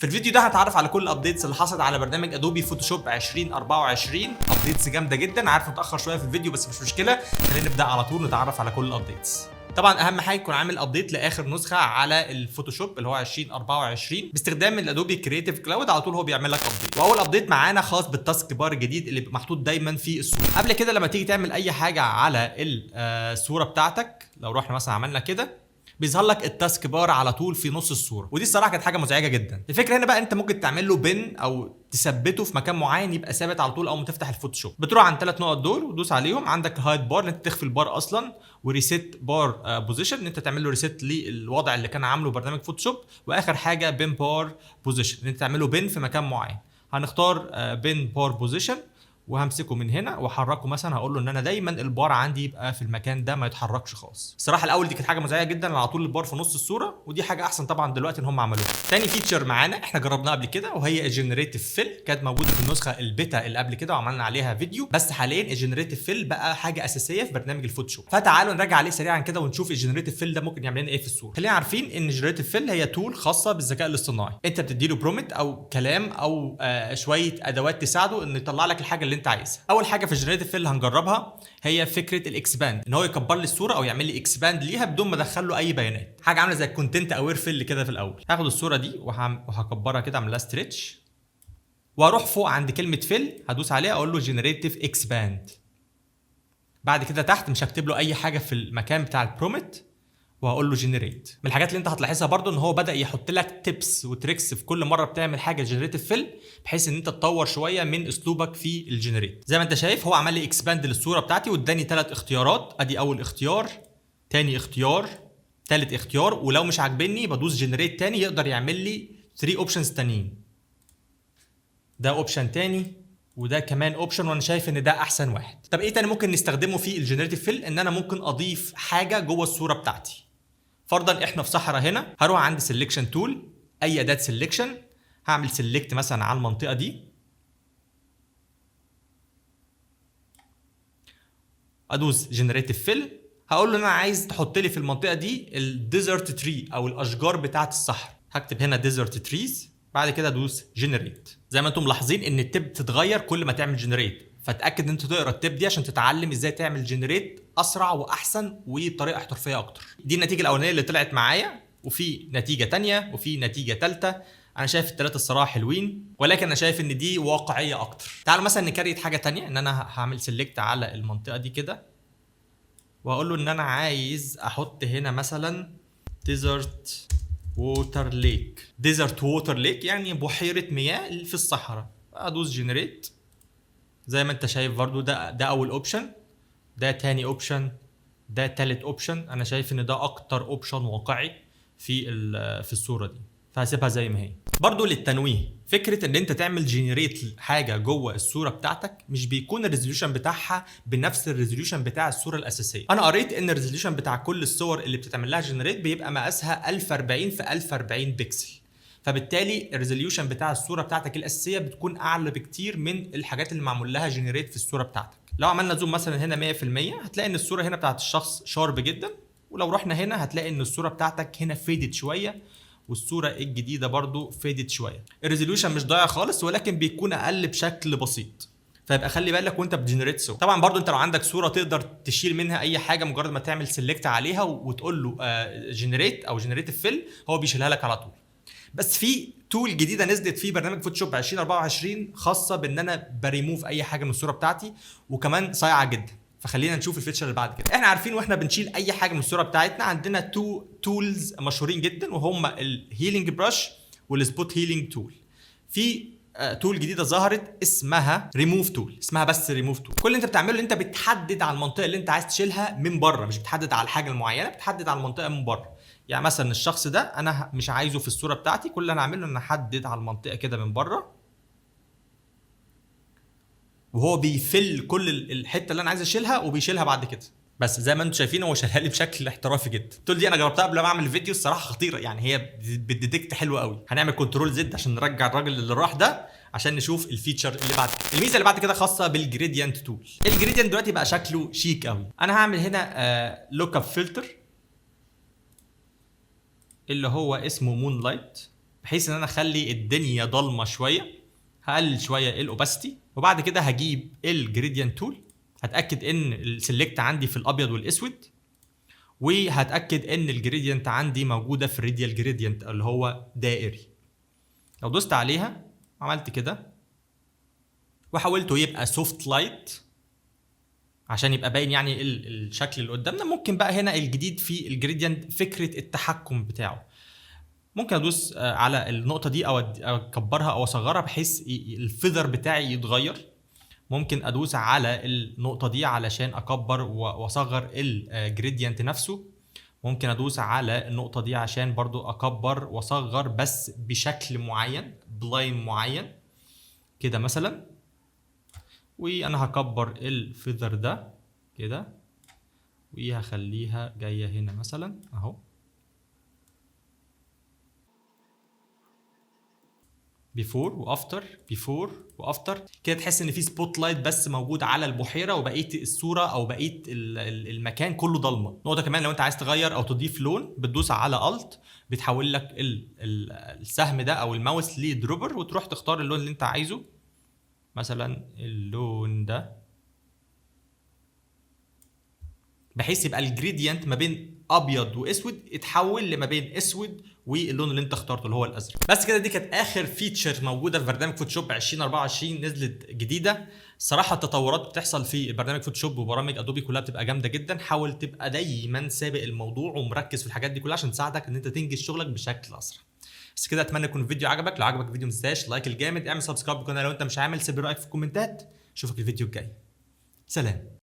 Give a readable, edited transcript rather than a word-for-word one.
في الفيديو ده هتعرف على كل ال updates اللي حصلت على برنامج Adobe Photoshop 2024. updates جامدة جدا، عارف متاخر شوية في الفيديو بس مش مشكله، خلينا نبدا على طول نتعرف على كل ال updates. طبعا اهم حاجة يكون عامل update لاخر نسخه على ال Photoshop اللي هو 2024 باستخدام ال Adobe Creative Cloud، على طول هو بيعمل لك update. واول update معانا خاص بال task bar الجديد اللي محطوط دايما في الصورة. قبل كده لما تيجي تعمل اي حاجة على الصورة بتاعتك، لو رحنا مثلا عملنا كده بيظهر لك ال task bar على طول في نص الصورة، ودي الصراحة كانت حاجة مزعجة جدا. الفكرة هنا بقى انت ممكن تعمل له pin او تثبته في مكان معين يبقى ثابت على طول اول ما تفتح ال Photoshop. بتروح عند ثلاث نقط دول وتدوس عليهم، عندك hide bar ان انت تخفي البار اصلا، و reset bar position ان انت تعمل له reset للوضع اللي كان عامله برنامج Photoshop، واخر حاجة pin bar position ان انت تعمل له pin في مكان معين. هنختار pin bar position وهمسكه من هنا واحركه، مثلا هقول له ان انا دايما البار عندي يبقى في المكان ده ما يتحركش خالص. الصراحة الاول دي كانت حاجة مزعجة جدا على طول البار في نص الصوره، ودي حاجة احسن طبعا دلوقتي ان هم عملوها. تاني feature معانا احنا جربناها قبل كده وهي ال generative fill، كانت موجودة في النسخة البيتا اللي قبل كده وعملنا عليها فيديو، بس حاليا ال generative fill بقى حاجة اساسية في برنامج ال Photoshop. فتعالوا نراجع عليه سريعا كده ونشوف ال generative fill ده ممكن يعمل لنا ايه في الصورة. خلينا عارفين ان ال generative fill هي tool خاصة بالذكاء الاصطناعي، انت بتدي له prompt او كلام او شوية ادوات تساعده انه يطلع لك الحاجة اللي انت عايزها. اول حاجة في ال generative fill هنجربها هي فكرة ال expand، ان هو يكبر لي الصورة او يعمل لي expand ليها بدون ما ادخل له اي بيانات، حاجة عامله زي ال content aware fill كده. في الاول هاخد الصورة دي وهكبرها كده، اعمل لها stretch، واروح فوق عند كلمة fill هدوس عليها اقول له generative expand. بعد كده تحت مش هكتب له اي حاجة في المكان بتاع ال prompt وهقول له generate. من الحاجات اللي انت هتلاحظها برضو ان هو بدا يحط لك tips و tricks في كل مرة بتعمل حاجة generative fill، بحيث ان انت تطور شوية من اسلوبك في ال generate. زي ما انت شايف هو عمل لي expand للصورة بتاعتي واداني ثلاث اختيارات، ادي اول اختيار، تاني اختيار، تالت اختيار، ولو مش عاجبني بدوس generate تاني يقدر يعمل لي 3 options تانيين. ده option تاني وده كمان option، وانا شايف ان ده احسن واحد. طب ايه تاني ممكن نستخدمه في ال generative fill؟ ان انا ممكن اضيف حاجة جوه الصورة بتاعتي. فرضا احنا في صحراء هنا، هروح عند selection tool، اي اداه selection، هعمل select مثلا على المنطقة دي، ادوس generative fill، هقول له ان انا عايز تحط لي في المنطقة دي ال desert tree او الاشجار بتاعه الصحراء، هكتب هنا desert trees، بعد كده ادوس generate. زي ما انتم ملاحظين ان ال tip بتتغير كل ما تعمل generate، فتاكد ان انت تقرا ال tip دي عشان تتعلم ازاي تعمل generate اسرع واحسن وبطريقة احترافية اكتر. دي النتيجة الاولانية اللي طلعت معايا، وفي نتيجة تانية وفي نتيجة تالتة. انا شايف التلاتة الصراحة حلوين، ولكن انا شايف ان دي واقعية اكتر. تعالوا مثلا ن create حاجة تانية، ان انا هعمل select على المنطقة دي كده واقول له ان انا عايز احط هنا مثلا desert water lake، desert water lake يعني بحيرة مياه في الصحراء، ادوس generate. زي ما انت شايف برضو ده اول option، ده تاني option، ده تالت option. انا شايف ان ده اكتر option واقعي في الصورة دي، فهسيبها زي ما هي. برضو للتنويه، فكرة ان انت تعمل generate حاجة جوه الصورة بتاعتك مش بيكون ال resolution بتاعها بنفس ال resolution بتاع الصورة الاساسية. انا قريت ان ال resolution بتاع كل الصور اللي بتتعمل لها generate بيبقى مقاسها 1040 في 1040 بكسل، فبالتالي ال resolution بتاع الصورة بتاعتك الاساسية بتكون اعلى بكتير من الحاجات اللي معمول لها generate في الصورة بتاعتك. لو عملنا zoom مثلا هنا 100% هتلاقي ان الصورة هنا بتاعت الشخص sharp جدا، ولو رحنا هنا هتلاقي ان الصورة بتاعتك هنا faded شوية، والصورة الجديدة برضو faded شوية. ال resolution مش ضايع خالص، ولكن بيكون اقل بشكل بسيط، فيبقى خلي بالك وانت بت generate صور. طبعا برضو انت لو عندك صوره تقدر تشيل منها اي حاجة، مجرد ما تعمل select عليها وتقول له generate او generative fill هو بيشيلها لك على طول. بس في tool جديدة نزلت في برنامج Photoshop 2024 خاصة بان انا بريموف اي حاجة من الصورة بتاعتي، وكمان صايعه جدا. فخلينا نشوف ال feature اللي بعد كده. احنا عارفين واحنا بنشيل اي حاجة من الصورة بتاعتنا عندنا two tools مشهورين جدا، وهم ال healing brush وال spot healing tool. في tool جديدة ظهرت اسمها ريموف تول، اسمها بس ريموف تول. كل اللي انت بتعمله ان انت بتحدد على المنطقة اللي انت عايز تشيلها من بره، مش بتحدد على الحاجة المعينة، بتحدد على المنطقة من بره. يعني مثلا الشخص ده انا مش عايزه في الصورة بتاعتي، كل اللي انا هعمله ان احدد على المنطقة كده من بره، وهو بي fill كل الحتة اللي انا عايز اشيلها وبيشيلها بعد كده. بس زي ما انتم شايفين هو شالها لي بشكل احترافي جدا. ال tool دي انا جربتها قبل ما اعمل الفيديو، الصراحة خطيرة، يعني هي بت detect حلو قوي. هنعمل control Z عشان نرجع الراجل اللي راح ده عشان نشوف ال feature اللي بعد كده. الميزة اللي بعد كده خاصة بال gradient tool. ال gradient دلوقتي بقى شكله شيك قوي. انا هعمل هنا lookup filter اللي هو اسمه moonlight، بحيث ان انا اخد الضوء اللي بحيث ان انا اخلي الدنيا ضلمة شويه. هقلل شوية ال opacity، وبعد كده هجيب ال gradient tool، هتاكد ان ال select عندي في الابيض والاسود، وهتاكد ان ال gradient عندي موجودة في ال radial gradient اللي هو دائري. لو دوست عليها عملت كده وحولته يبقى soft light عشان يبقى باين يعني الشكل اللي قدامنا. ممكن بقى هنا الجديد في ال gradient فكرة التحكم بتاعه، ممكن ادوس على النقطة دي او اكبرها او اصغرها بحيث ال feather بتاعي يتغير. ممكن ادوس على النقطة دي علشان اكبر واصغر ال gradient نفسه. ممكن ادوس على النقطة دي عشان برضو اكبر واصغر بس بشكل معين، ب line معين كده مثلا. وانا هكبر ال feather ده كده وهخليها جاية هنا مثلا اهو. before و after، before و after كده، تحس ان في spotlight بس موجود على البحيرة وبقية الصورة او بقية المكان كله ضلمه. نقطة كمان، لو انت عايز تغير او تضيف لون بتدوس على Alt، بتحول لك السهم ده او الماوس ل dropper، وتروح تختار اللون اللي انت عايزه، مثلا اللون ده، بحيث يبقى ال gradient ما بين ابيض واسود اتحول لما بين اسود واللون اللي انت اخترته اللي هو الازرق. بس كده، دي كانت اخر feature موجودة في برنامج فوتوشوب 2024 نزلت جديده. الصراحة التطورات بتحصل في برنامج فوتوشوب وبرامج ادوبي كلها بتبقى جامدة جدا. حاول تبقى دايما سابق الموضوع ومركز في الحاجات دي كلها عشان تساعدك ان انت تنجز شغلك بشكل اسرع. بس كده، اتمنى يكون الفيديو عجبك. لو عجبك الفيديو ما تنساش like الجامد، اعمل subscribe للقناة لو انت مش عامل، سيب رايك في الكومنتات. اشوفك الفيديو الجاي، سلام.